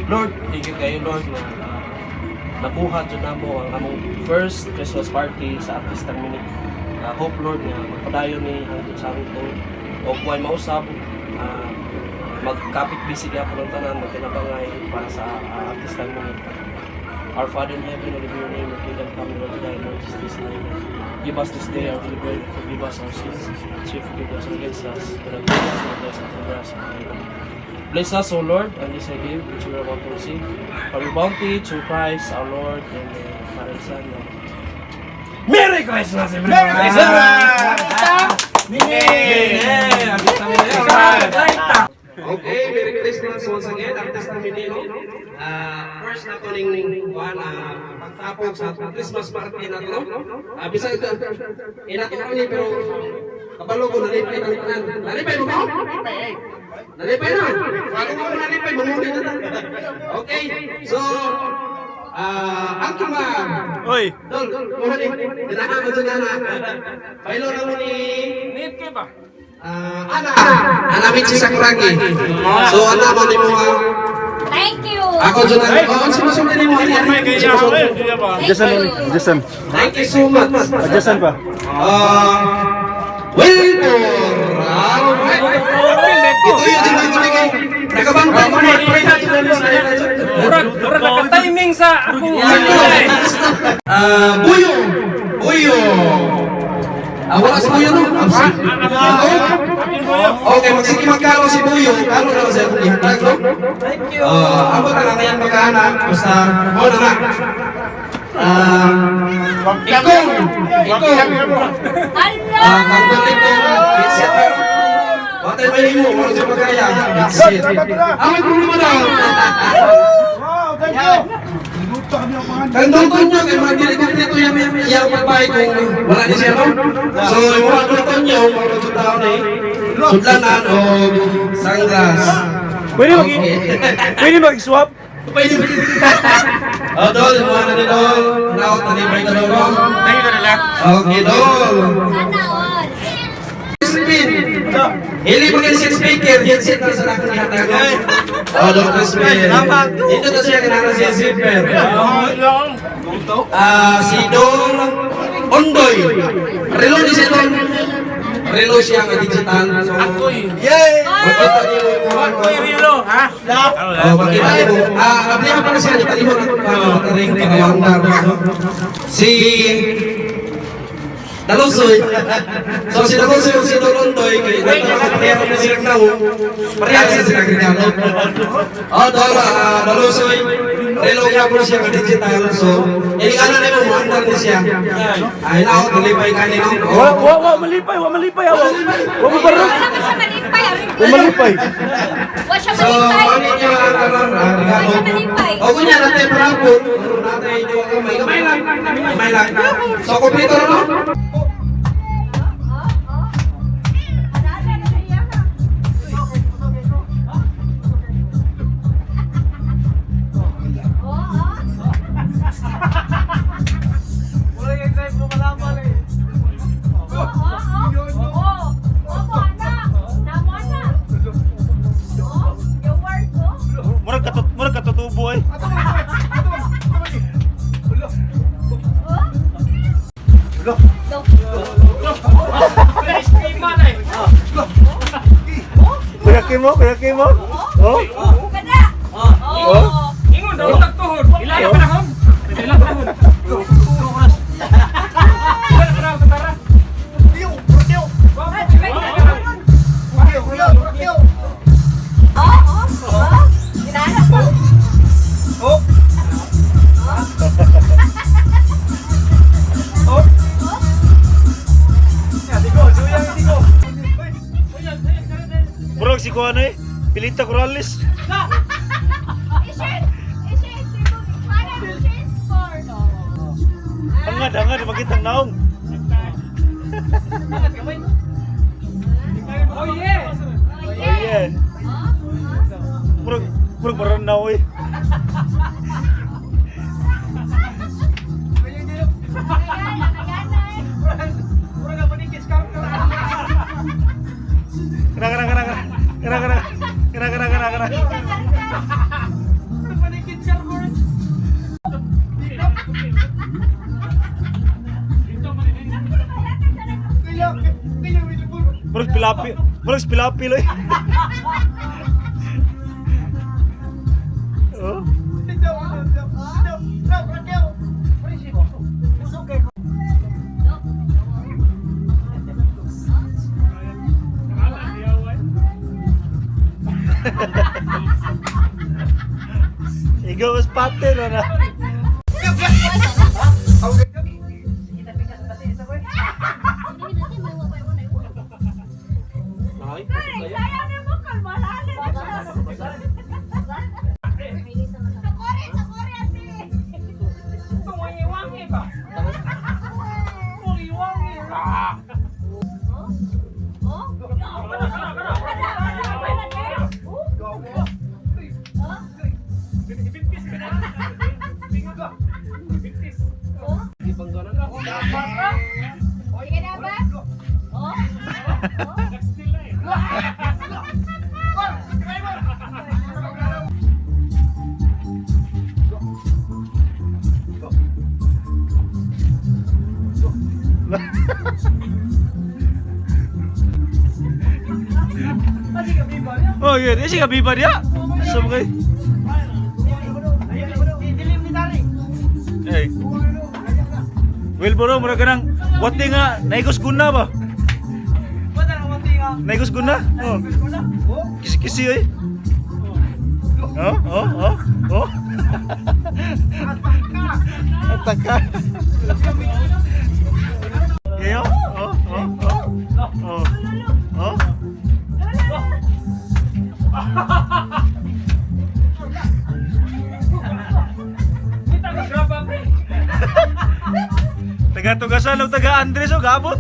Lord, thank you kayo, Lord, na nakuha dyan namo ang among first Christmas party sa Artistang Minute. Hope, Lord, nga magpadayon ni hangtod sa hangtod o kuhay mausab, magkapit busy gyapon ang tanan magkinabangay para sa Artistang Minute. Our Father in heaven, hallowed be your name, your kingdom come, your will be done on earth as it is in heaven. Give us this day our daily bread, forgive us our sins, as we forgive those who against us, do not lead us into temptation, deliver us from evil. Bless us, O Lord, and this I give, which we are about to receive, from your bounty through Christ our Lord, and the Father and Son. And Merry Christmas, everyone! Merry Christmas! Amen! Okay, Merry Christmas once again. Artista Minino. First na to ning kuan, pagtapok sa Christmas party na to, no? Bisag inato ni pero kabalo ko nalipay ang tanan. Nalipay mo ba? Nalipay na. Bago mo nalipay, manguli na ta. Okay. So, ang mga Oy! Dol, kuha ni. Dinaha mo dyan na. Pailo na mo ni Ana, Ana Michi Sakuragi. So ana mo ni mo Thank you. Ako dyan ang oh, sino sino ni mo ani? Sino sino? Thank you. Jason. Thank you so much. Jason pa. Wilbur. Alright. Ito yung sinabi kay nakabantay mo na pray na dyan na. Murag, murag naka-timing sa akong Buyo. Buyo. Wala si Buyo, no? Absent. Okay, magsige magkalo si Buyo. Kalo na lang siya akong ihatag, no? Thank you. Abot na lang yan magkaanak. Basta, mo na na. Ikong! Ikong! Hello. Kangkong ikong. Headset pero. Watay may imo, wala siya magkaya. Headset. May problema daw. Wow, thank you! Kang dulton nyo, kay mga dili kompleto yung iyang pagbay kung wala ni siya, no? So, yung mga dulton nyo, mga dulton tao ni, sudlanan o sunglass. Pwede mag Okay. Pwede mag-swap? Pwede. Oh, Dol, mga na ni Dol. Naot na ni Bay ka, Dol, no? Okay, Dol. Sana all. Crispin. Hili mo headset speaker, headset na sa lakang ihatag, no? Oh, Dol Crispin. Dito na siya, kinahanglan siya zipper. Si Dol Ondoy. Relo ni si Dol. Relo siya nga digital. So, Yay! Makita niyo yung Ako'y relo, ha? Oh, makita niyo. Ablihan pa na siya. Italihon ang ring para wandar. Si Dalusoy. So si Dalusoy o si Dol Ondoy, kay pareha na silang tao. Pareha siya silang regalo. Oh, Dol, Dalusoy. Relo nga po siya nga digital. So, ini ano na mo, muandar ni siya. Ay, naot, nalipay ka ni, no? Wa wa wa malipay, wa malipay, wa. Wa mo barog. Wala pa siya malipay. Wa malipay. Wa siya So, malipay. ano niya ang regalo? Wa siya malipay. O kunya natin parapon, natin duha kamay, gamay lang. Gamay lang. So, kompleto na, no? Wala yung time lumalaban eh. Murag katutubo eh. Ice cream man eh. Kuya Kimo, Kuya Kimo. Oh. Oh. Ingon daw tagtuhod. Ila na panahon. Ila panahon. Ila na panahon tara. Murag si kuan eh. Pilita Corrales. Hangad, hangad makitang naong. Oh yeah. Oh yeah. Murag murag maranaw eh. Kena kena kena kena kena kena kena kena kena kena. Pilapi. Murag si Pilapil oy. Oh. Ikaw mas pattern na. Ay, Sayang na mo, kalmalala na siya. Sakore, sakore, ate. Oh? Ada, ada, ada, oh? Oh? Ibang ganan. Sige na ba? Oh? Oh, yun. Is ka biba niya. Sa mga. Hey. Wilbur, mura ka nang wati nga naigos guna ba? Naigos guna? Oh. Kisi-kisi oy. Oh. Ataka. Yayo? Oh. Oh. Oh. Taga Tugasan o taga Andres o gabot.